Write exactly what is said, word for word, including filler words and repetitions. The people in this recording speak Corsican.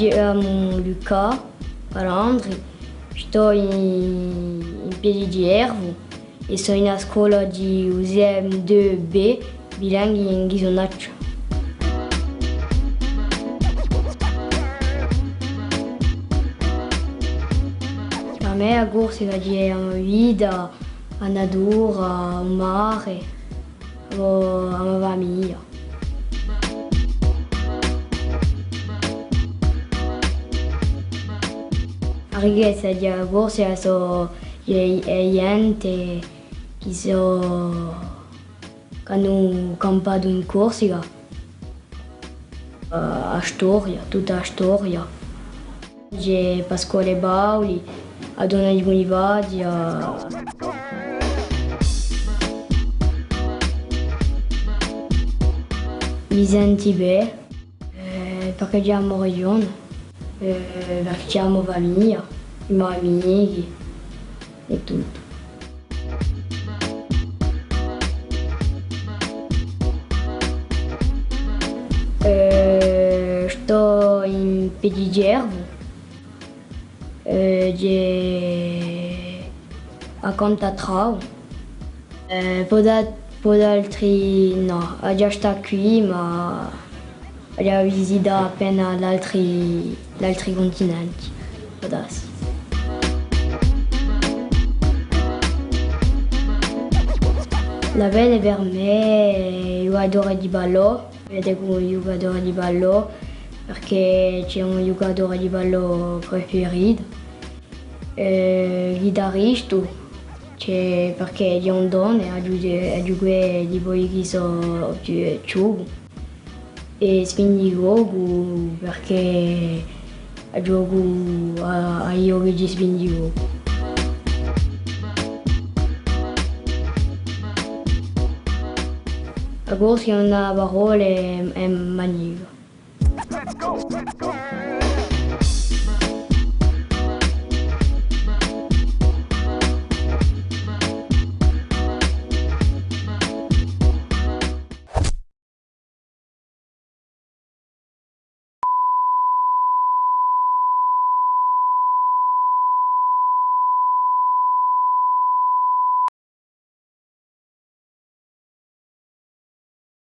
Mi chjamu Luca Palandri, stò in, in Piedicervu è sò in a scola di u C M dui B, bilingui in Ghisunaccia. Per mè a Corsica hè a mo vita, a natura, u mare, a mo, a mo famiglia. A ricchezza di a Corsica sò e, e ghjente chì sò, ch'anu campatu in Corsica, eh, a storia, tutta a storia. Ci hè Pasquale Paoli, a donna di Bunifaziu, Visenti Pè, eh, perchè ci hè a mo regione, eh, perchè ci hè a mo famiglia, i mo amichi è tuttu. Eh, stò in Piedicervu, eh, ci hè a Conta Trau. Eh, po d'al-, po d'altri, nò, aghju da stà quì, ma aghju da visità appena l'altri, l'altri cuntinenti, pò dassi. L'avvene per mè hè ghjucatore di ballò, vede cum'è ghjucatore di ballò, perchè ci hè un ghjucatore di ballò preferitu. Eh, ghitaristu, ci hè, perchè ci hè un done, aghju, aghju què di voi chì sò più, eh, chjucu. È spindicocu, perchè aghju què à, à ghjocu di spindicocu. A Corsica in una parolla hè, hè magnifica.